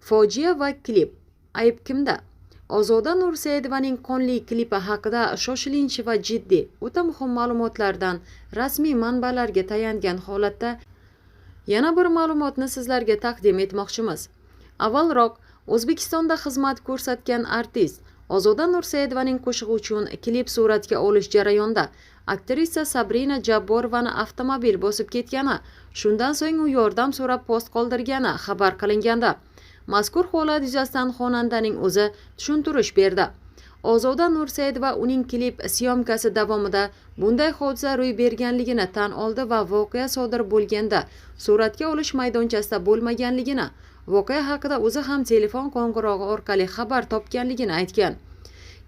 Fojia va klip: ayb kimda? Ozoda Nursaidovaning qonli klipi haqida shoshilinch va jiddiy, o'ta muhim ma'lumotlardan rasmiy manbalarga tayangan holatda yana bir ma'lumotni sizlarga taqdim etmoqchimiz. Avvalroq O'zbekistonda xizmat ko'rsatgan artist Ozoda Nursaidovaning qo'shig'i uchun klip suratga olish jarayonida aktrisa Sabrina Jabborovani avtomobil bosib ketgani, shundan so'ng u yordam so'rab post qoldirgani xabar qilingandi. Mazkur holat yuzasidan xonandaning o'zi tushuntirish berdi. Ozoda Nursaidova uning klip syomkasi davomida bunday hodisa ro'y berganligini tan oldi va voqea sodir bo'lganda suratga olish maydonchasida bo'lmaganligini, voqea haqida o'zi ham telefon qo'ng'irog'i orqali xabar topganligini aytgan.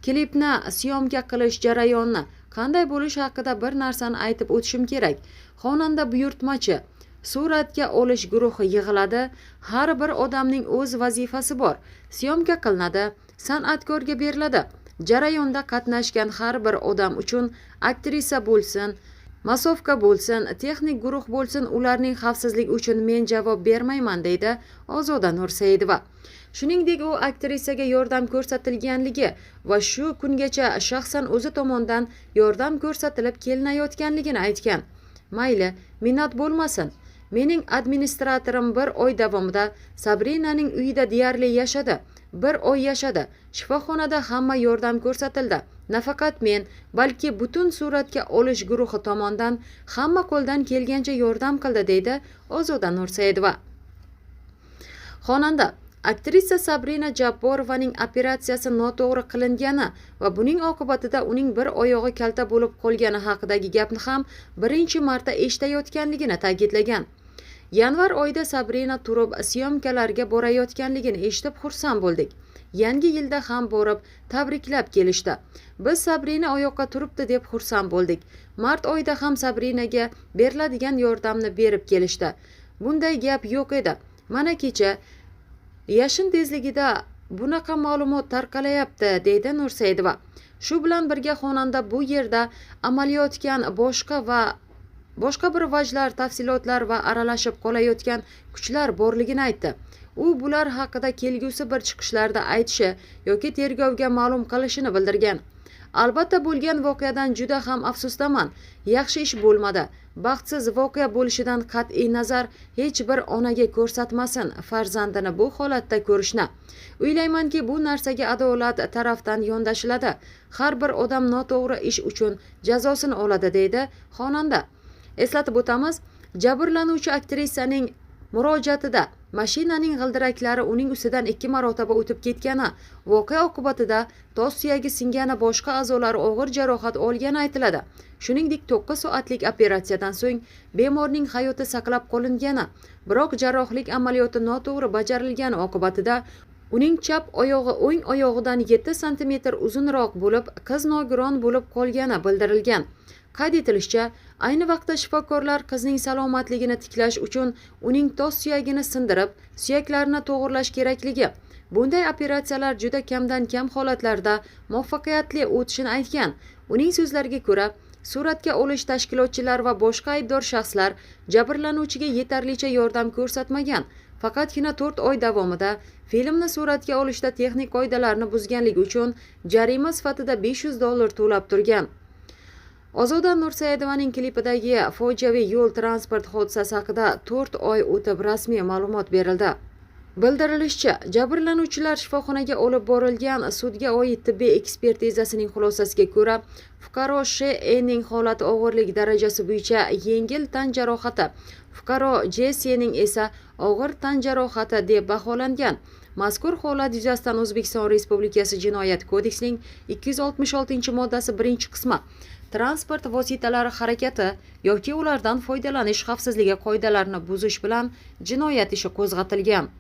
Klipni syomka qilish jarayoni qanday bo'lishi haqida bir narsani aytib o'tishim kerak. Xonanda buyurtmachi, suratga olish guruhi yig'iladi, har bir odamning o'z vazifasi bor. Syomka qilinadi, san'atkorga beriladi. Jarayonda qatnashgan har bir odam uchun, aktrisa bo'lsin, massovka bo'lsin, texnik guruh bo'lsin, ularning xavfsizligi uchun men javob bermayman, deydi Ozoda Nursaidova. Shuningdek, u aktrisaga yordam ko'rsatilganligi va shu kungacha shaxsan o'zi tomonidan yordam ko'rsatilib kelinayotganligini aytgan. Mayli, minnat bo'lmasin. Mening administratorim bir oy davomida Sabrinaning uyida deyarli yashadi. Bir oy yashadi. Shifoxonada hamma yordam ko'rsatildi. Nafaqat men, balki butun suratga olish guruhi tomonidan hamma qo'ldan kelgancha yordam qildi, deydi Ozoda Nursaidova. Xonanda aktrisa Sabrina Jabborovaning operatsiyasi noto'g'ri qilingani va buning oqibatida uning bir oyog'i kalta bo'lib qolgani haqidagi gapni ham birinchi marta eshitayotganligini ta'kidlagan. Yanvar oyida Sabrina turib syomkalarga borayotganligini eshitib xursand bo'ldik. Yangi yilda ham borib tabriklab kelishdi. Biz Sabrina oyoqqa turibdi deb xursand bo'ldik. Mart oyida ham Sabrinaga beriladigan yordamni berib kelishdi. Bunday gap yo'q edi. Mana kecha yashin tezligida bunaqa ma'lumot tarqalayapti, deydi Nursaidova. Shu bilan birga xonanda bu yerda amaliyotgan boshqa va boshqa bir vajlar, tafsilotlar va aralashib qolayotgan kuchlar borligini aytdi. U bular haqida kelgusi bir chiqishlarda aytishi yoki tergovga ma'lum qilishini bildirgan. Albatta, bo'lgan voqeadan juda ham afsusdaman. Yaxshi ish bo'lmadi. Baxtsiz voqea bo'lishidan qat'iy nazar hech bir onaga ko'rsatmasin farzandini bu holatda ko'rishni. O'ylaymanki, bu narsaga adolat tarafdan yondashiladi. Har bir odam noto'g'ri ish uchun jazosini oladi, deydi xonanda. Eslatib o'tamiz, jabrlanuvchi aktrisaning murojaatida mashinaning g'ildiraklari uning ustidan 2 marotaba o'tib ketgani, voqea oqibatida tos suyagi singani, boshqa a'zolari og'ir jarohat olgani aytiladi. Shuningdek, 9 soatlik operatsiyadan so'ng bemorning hayoti saqlab qolingani, biroq jarrohlik amaliyoti noto'g'ri bajarilgani oqibatida uning chap oyog'i o'ng oyog'idan 7 santimetr uzunroq bo'lib, qiz nogiron bo'lib qolgani bildirilgan. Qayd etilishicha, ayni vaqtda shifokorlar qizning salomatligini tiklash uchun uning tos suyagini sindirib, suyaklarni to'g'irlash kerakligi, bunday operatsiyalar juda kamdan kam holatlarda muvaffaqiyatli o'tishini aytgan. Uning so'zlariga ko'ra, suratga olish tashkilotchilar va boshqa aybdor shaxslar jabrlanuvchiga yetarlicha yordam ko'rsatmagan. Faqatgina 4 oy davomida filmni suratga olishda texnik qoidalarni buzganligi uchun jarima sifatida $500 to'lab turgan. Ozoda Nursaidovaning klipidagi fojiaviy yo'l transport hodisasi haqida 4 oy o'tib rasmiy ma'lumot berildi. Bildirilishicha, jabrlanuvchilar shifoxonaga olib borilgan. Sudga oid tibbiy ekspertizasining xulosasiga ko'ra, fuqaro Sh.E.ning holati og'irlik darajasi bo'yicha yengil tan jarohati, fuqaro J.S.ning esa og'ir tan jarohati deb baholangan. Mazkur holat yuzasidan O'zbekiston Respublikasi Jinoyat kodeksining 266-moddasi 1-qismi, transport vositalari harakati yoki ulardan foydalanish xavfsizligi qoidalarini buzish bilan jinoyat ishi qo'zg'atilgan.